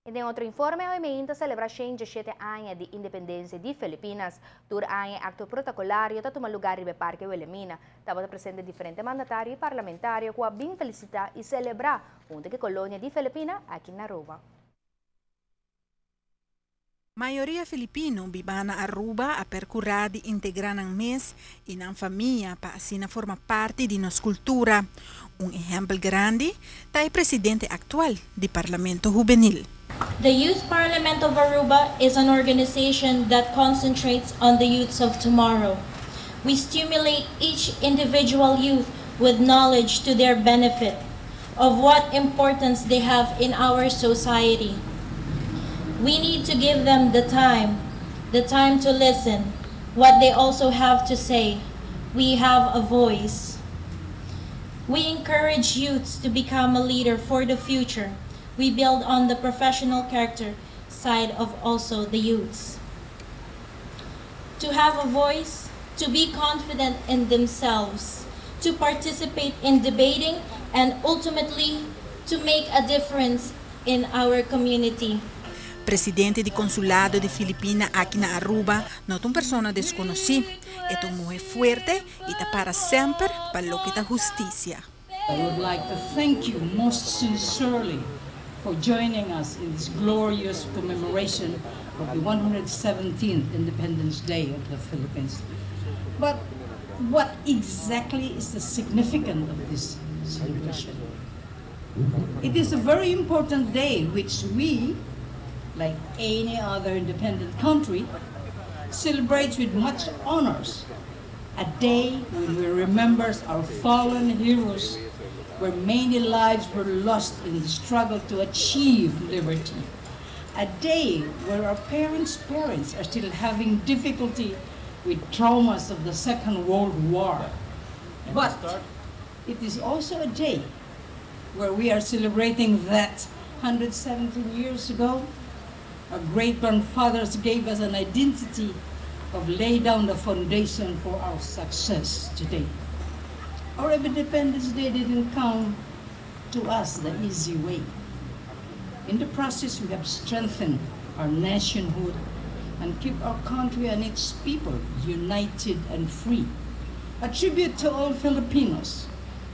I den otro informe, awe ta selebrá 107 aña di independensia di Filipinas. Tur aña, akto protokolario ta tuma lugá riba Parke Wilhelmina. Tabata presente diferente mandatario i parlamentario ku a bin felisitá i selebrá huntu ku kolonia di Filipina aki na Aruba. Mayoria filipino biba na Aruba a perkurá di integrá nan mes i nan famia pa asina forma parti di nos kultura. Un ehèmpel grandi ta e presidente aktual di Parlamento Hubenil. The Youth Parliament of Aruba is an organization that concentrates on the youths of tomorrow. We stimulate each individual youth with knowledge to their benefit of what importance they have in our society. We need to give them the time to listen, what they also have to say. We have a voice. We encourage youths to become a leader for the future. We build on the professional character side of also the youths. To have a voice, to be confident in themselves, to participate in debating, and ultimately to make a difference in our community. Presidente di Konsulado di Filipina aki na Aruba, no ta un persona deskonosí, e ta un muhé fuerte i ta para semper pa loke ta hustisia. I would like to thank you most sincerely for joining us in this glorious commemoration of the 117th Independence Day of the Philippines. But what exactly is the significance of this celebration? It is a very important day which we, like any other independent country, celebrates with much honors. A day when we remember our fallen heroes, where many lives were lost in the struggle to achieve liberty. A day where our parents' parents are still having difficulty with traumas of the Second World War. But it is also a day where we are celebrating that 117 years ago, our great grandfathers gave us an identity of lay down the foundation for our success today. Our Independence Day didn't come to us the easy way. In the process, we have strengthened our nationhood and keep our country and its people united and free. A tribute to all Filipinos,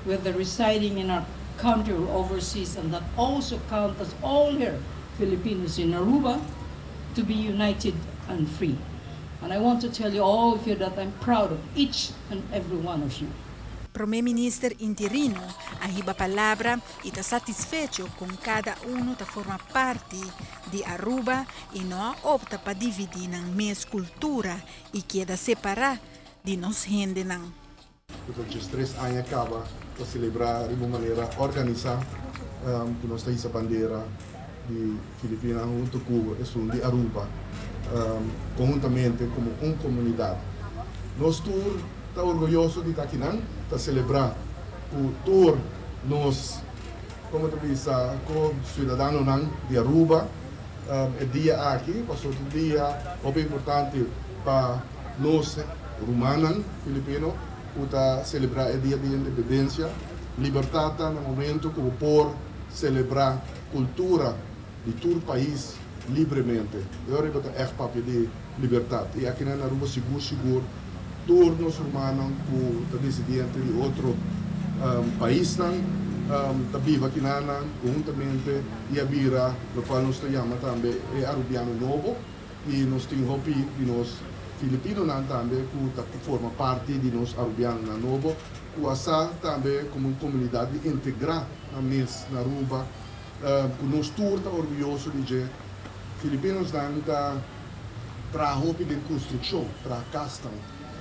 whether residing in our country or overseas, and that also count as all here Filipinos in Aruba, to be united and free. And I want to tell you all of you that I'm proud of each and every one of you. Promé Minister interino a hiba palabra i ta satisfecho ku kada un ta forma parti di Aruba i no a opta pa dividí nan mes kultura i keda separá di nos hendenan. Anto, 3 aña kaba pa selebrá di un manera organisá ku nos ta hisa bandera di Filipina huntu ku esun di Aruba konhuntamente komo un komunidat. Nos tur ta orguyoso di ta aki, ta selebrá ku tur nos, kon ta bisa, ku siudadanonan di Aruba e dia aki, pasobra e dia hopi importante pa nos rumannan filipino ku ta selebrá e dia di independensia. Libertat na momento ku por selebrá kultura di tur pais libremente. Eu acho que é papia di libertat. I aki na Aruba, sigur sigur, tur nos rumannan ku ta desidiente di otro paisnan ta biba aki na konhuntamente i a bira loke nos ta yama tambe e arubiano nobo i nos tin hopi di nos filipinonan tambe ku ta forma parti di nos arubianonan nobo ku a sa tambe komo un komunidat di integrá nan mes na Aruba ku nos tur ta orguyoso di dje. Filipinonan ta traha hopi den konstrukshon, traha kasnan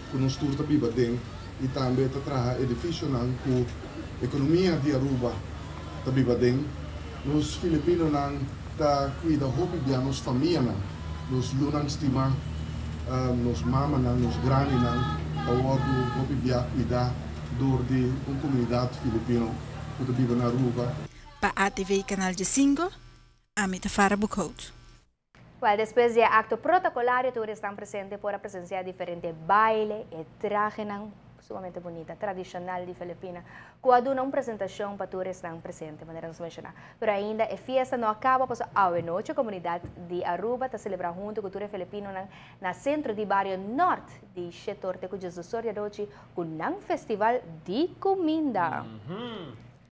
ku nos tur ta biba den i tambe ta traha edifisionan ku ekonomia di Aruba ta biba den. Nos filipinonan ta kuida hopi bia nos famianan, nos yunan stimá, nos mamanan, nos grandinan ta wòrdu hopi bia kuida dor di un komunidat filipino ku ta biba na Aruba. Pa ATV Canal 5, ami ta Farah Boekhout. Well, despues di akto protokolario, tur esnan presente por a presensiá diferente baile i trahenan. Sumamente bunita, tradicional di Filipina. Cu a duna un presentacion pa tur esnan presente, manera nos menciona. Pero ainda e fiesta no a caba, pasobra awe nochi comunidad di Aruba ta celebra hunto cu tur Filipino na centro di bario Noord di 7 or te cu 12 or di anochi cu nan festival di cuminda.